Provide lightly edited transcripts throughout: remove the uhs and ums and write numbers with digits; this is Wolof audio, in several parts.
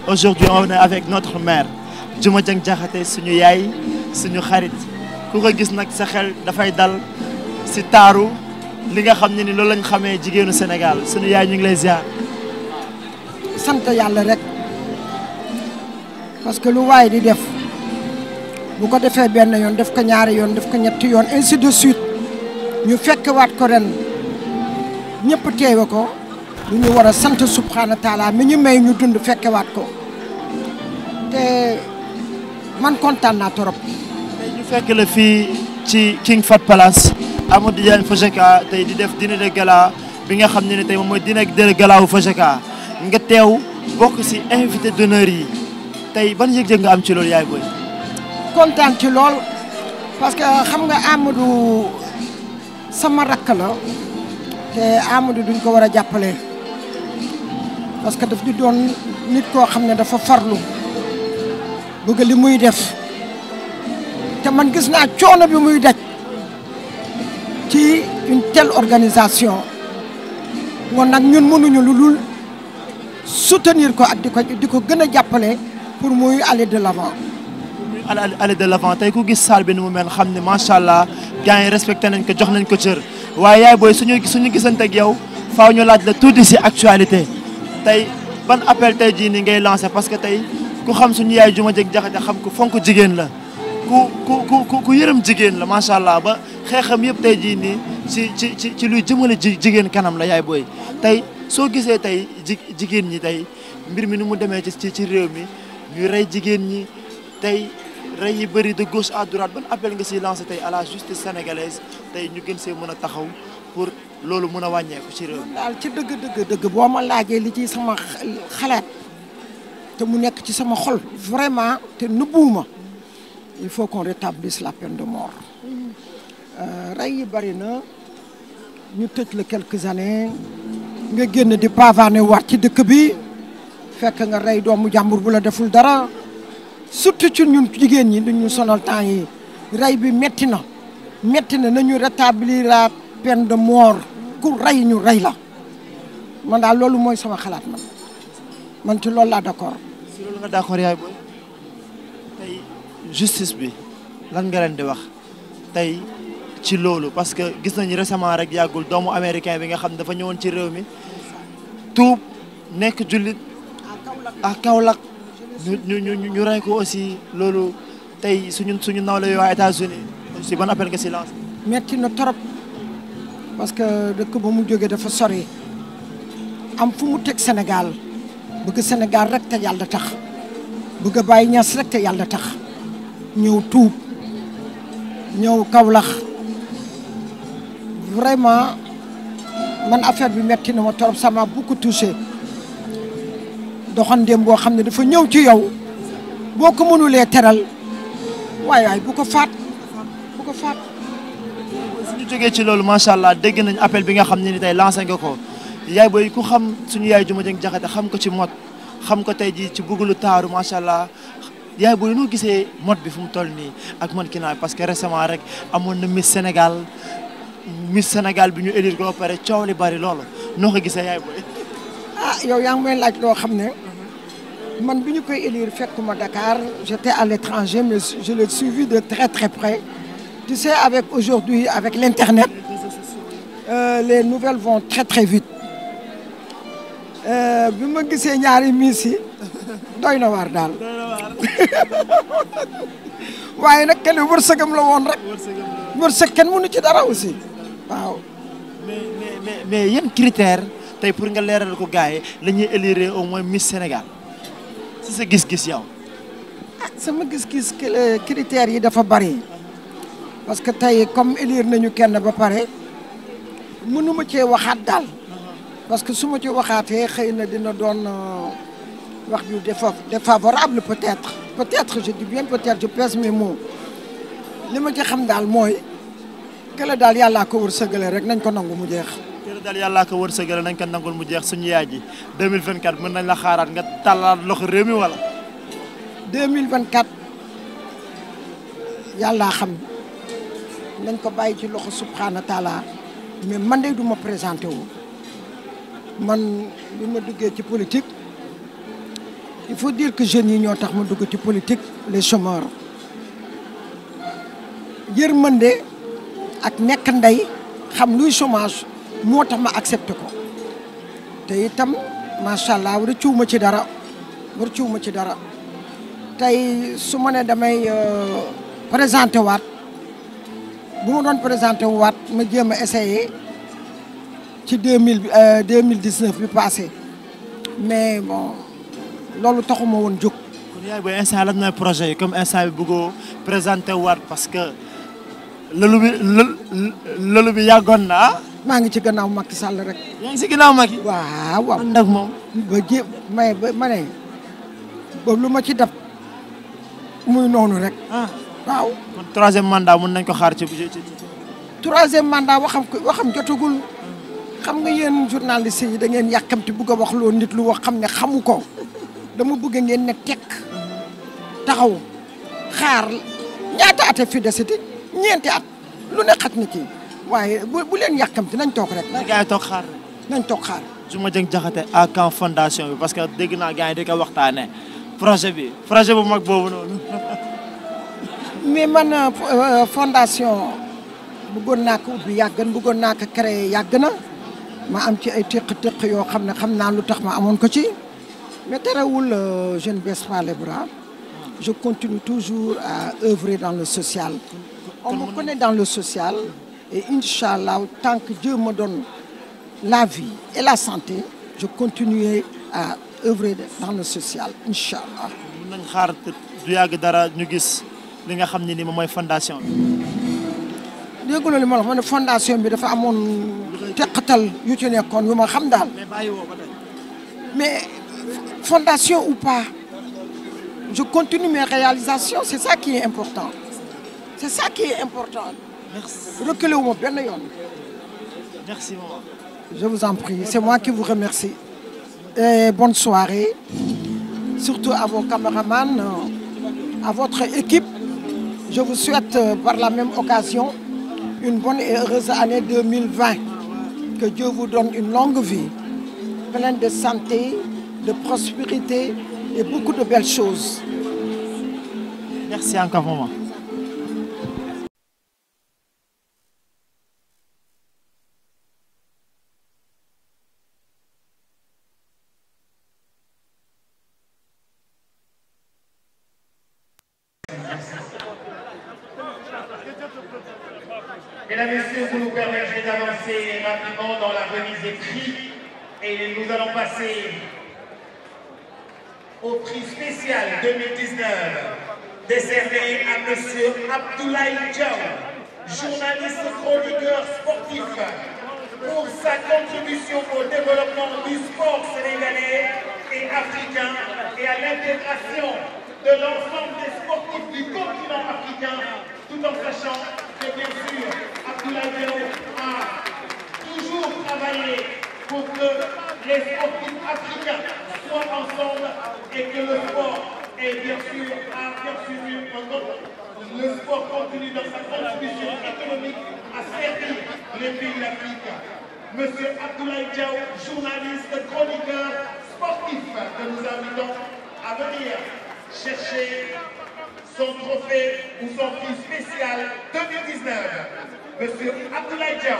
Aujourd'hui, on est avec notre mère Diouma Dieng Diakhaté suñu yaay suñu xarit ku ko gis nag sa xel dafay dal si taaru li nga xam ne ni loolu lañ xamee jigéenu Sénégal suñu yaay ñu ngi lay ziar. sant yàlla rek parce que lu waay di def bu ko defee benn yoon def ko ñaari yoon def ko ñetti yoon ainsi de suite ñu fekkewaat ko ren ñëpp teewe ko lu ñu war a sant subhana taala mi ñu may ñu dund fekkewaat ko te man kontaan naa trop. tey ñu fekk la fii ci King Fahd Palace Amadou Diagne Fojeka tey di def dîner de gala bi nga xam ne ne tey moom mooy dîner de gala wu Fojeka nga teew bokk si invité d'honneur yi tey ban yëg-yëg nga am ci loolu yaay booy. kontaan ci lool parce que xam nga Amadou sama rakk la te Amadou duñ ko war a jàppale parce que daf di doon nit koo xam ne dafa farlu bëgg li muy def te man gis naa coono bi muy daj ci une telle organisation moom nag ñun mënuñu lu dul soutenir ko ak di ko gën a jàppale pour muy aller de l'avant. aller de l'avant tey ku gis salle bi ni mu mel xam ne macha allah gars yi respecté nañ ko jox nañ ko cër waaye yaay booy suñu gisante ak yow faaw ñu laaj la tuuti si actualité tey ban appel tey jii ni ngay lancé parce que tey ku xam suñu yaay Diouma Dieng Diakhaté xam ko fonk jigéen la ku yërëm jigéen la macha allah ba xeexam yëpp tey jii nii ci luy jëmale jigéen kanam la yaay booy tey soo gisee tey jigéen ñi tey mbir mi ni mu demee ci réew mi ñuy rey jigéen ñi tey rey yi bëri de gauche à droite ban appel nga siy lancé tey à la justice sénégalaise tey ñu gën see mën a taxaw pour loolu mën a wàññeeku ci réew mi. daal ci dëgg boo ma laajee li ci sama xalaat te mu nekk ci sama xol vraiment te nëbbuwuma il faut qu'on rétablisse la peine de mort. rey yi bëri na ñu tëj la quelques années nga génn di pavané waat ci dëkk bi fekk nga rey doomu jàmbur bu la deful dara. surtout ci ñun jigéen ñi duñu sonal temps yi rey bi metti na nañu rétablir la peine de mort ku rey ñu rey la man daal loolu mooy sama xalaat man ci loolu laa d'accord. si loolu nga d'accord yaay booy tey justice bi lan nga leen di wax tey ci loolu parce que gis nañu récemment rek yàggul doomu américain bi nga xam ne dafa ñëwoon ci réew mi tuub nekk jullit à Kaolack ñu rey ko aussi loolu tey suñu nawle yoo waa États-Unis aussi ban appel nga si lancé. metti na trop parce que dëkk ba mu jógee dafa sori am fu mu teg Sénégal bëgg Sénégal rek te yàlla tax bëgg a bàyyi ñas rek te yàlla tax ñëw tuub ñëw Kaolack vraiment man affaire bi metti na ma trop ça m'a beaucoup touché. doxandéem boo xam ne dafa ñëw ci yow boo ko mënulee teral waay bu ko faat. suñu jógee ci loolu macha allah dégg nañ appel bi nga xam ne ni tey lancé nga ko yaay booy ku xam suñu yaay Diouma Dieng Diakhaté xam ko ci mode xam ko tey jii ci bëgg lu taaru macha allah yaay booy noo gisee mode bi fu mu toll nii ak mannequinat parce que récemment rek amoon na Miss Sénégal bi ñu élire ko ba pare coow li bari loolu noo ko gisee yaay booy. yow yaa ngi may laaj loo xam ne man bi ñu koy élire fekkuma Dakar j'étais à l'étranger mais je l'ai suivi de très très près tu sais avec aujourd'hui avec l'internet les nouvelles vont très très vite bi ma gisee ñaari miss yi doy na waar daal waaye nag kenn wërsëgam la woon rek wërsëg kenn mënu ci dara aussi waaw mais yan critère tey pour nga leeral ko gars yi la ñuy élire au moins Miss Sénégal si sa gis-gis yow. sama gis-gis critères yi dafa bari parce que tey comme élire nañu kenn ba pare mënuma cee waxaat daal parce que su ma ci waxaatee xëy na dina doon wax ju défavorable peut-être je dis bien peut-être je pèse mes mots li ma ci xam daal mooy kële daal yàllaa ko wërsëgale rek nañ ko nangu mu jeex. daal yàllaa ko wërsëgale nañ ko nangul mu jeex suñu yaay ji 2024 mën nañ la xaaraat nga tàllaat loxo réew mi wala. 2024 yàllaa xam nañ ko bàyyi ci loxo subhana taala mais man de du ma présenté wu man bi ma duggee ci politique il faut dire que jeunes yi ñoo tax ma dugg ci politique les chômeurs yërmande ak nekk ndey xam luy chômage moo tax ma accepté ko te itam macha allah rëccuwuma ci dara rëccuwuma ci dara tey su ma ne damay présenté waat bu ma doon présenté waat ma jéem a essayé ci 2019 bi passé mais bon loolu taxuma woon jóg. kon yaay booy instant lan mooy projet yi comme instant bi bëggoo présenté waat parce que loolu bi yàggoon na. maa ngi ci gannaaw Macky Sall rek. yaa ngi si gannaaw Macky. waaw waaw ànd ak moom. ba jéem ma ne ba lu ma ci def muy noonu rek. waaw. kon troisième mandat mën nañ ko xaar ci. troisième mandat waxam jotagul. xam nga yéen journaliste yi da ngeen yàkkamti bëgg a wax loo nit lu wax xam ne xamu ko dama bëgg ngeen ne tekk taxaw xaar ñaata at fi desiti ñeenti at lu ne xat na ci waaye bu leen yàkkamti nañ toog rek. gars yi toog xaar. nañ toog xaar. Diouma Dieng Diakhaté à quand fondation bi parce que dégg naa gars yi di ko waxtaanee projet bu mag boobu noonu. mais man fondation bëggoon naa ko ubbi yàgg na bëggoon naa ko créer yàgg na. ma am ci ay téq-téq yoo xam ne xam naa lu tax ma amoon ko ci mais terewul je ne baisse pas les bras je continue toujours à œuvrer dans le social on me connaît dans le social et Inch'Allah tant que Dieu me donne la vie et la santé je continuerai à œuvrer dans le social Inch'Allah. mën nañ xaar du yàgg dara ñu gis li nga xam ne ni moom mooy fondation bi. dégg nga li ma la wax ma ne fondation bi dafa amoon teqatal yu ci nekkoon yu ma xam daal. mais bàyyi woo ba tey. mais fondation ou pas je continue mes réalisations c'est ça qui est important c'est ça qui est important. merci reculé wu ma benn yoon. merci maman. je vous en prie c'est moi qui vous remercie. Et bonne soirée surtout à vos caméramans à votre équipe je vous souhaite par la même occasion. Une bonne et heureuse année 2020. Que Dieu vous donne une longue vie, pleine de santé, de prospérité et beaucoup de belles choses. Merci encore, maman. Mesdames, Messieurs, vous nous permettrez d'avancer rapidement dans la remise des prix et nous allons passer au prix spécial 2019 décerné à Monsieur Abdoulaye Diaw, journaliste chroniqueur sportif, pour sa contribution au développement du sport sénégalais et africain et à l'intégration de l'ensemble des sportifs du continent africain, tout en sachant que bien sûr Abdoulaye Diaw a toujours travaillé pour que les sportifs africains soient ensemble et que le sport est bien sûr le sport continue dans sa contribution économique à servir les pays d'Afrique. Monsieur Abdoulaye Diaw, journaliste, chroniqueur sportif, que nous invitons à venir chercher son trophée ou son prix spécial 2019. Monsieur Abdoulaye Diaw.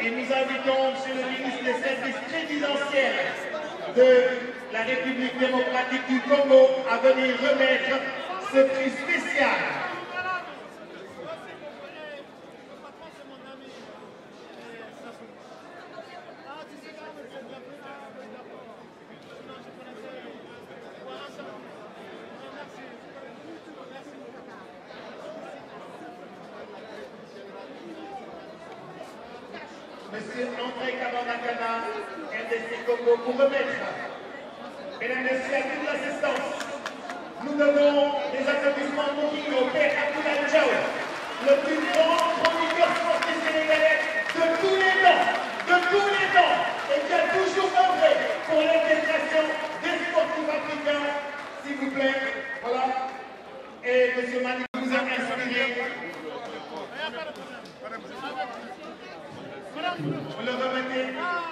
Et nous invitons Monsieur le ministre des Services présidentiels de la République démocratique du Congo à venir remettre ce prix spécial. Monsieur André Kabandakana, MDC Congo, pour remettre, mesdames et messieurs, à toute l'assistance, nous devons des applaudissements nourris au père Abdoulaye Diaw, le plus grand chroniqueur sportif sénégalais de tous les temps, et qui a toujours œuvré pour l'intégration des sportifs africains, s'il vous plaît, voilà. Et monsieur Mani vous a inspiré Vous le remettez.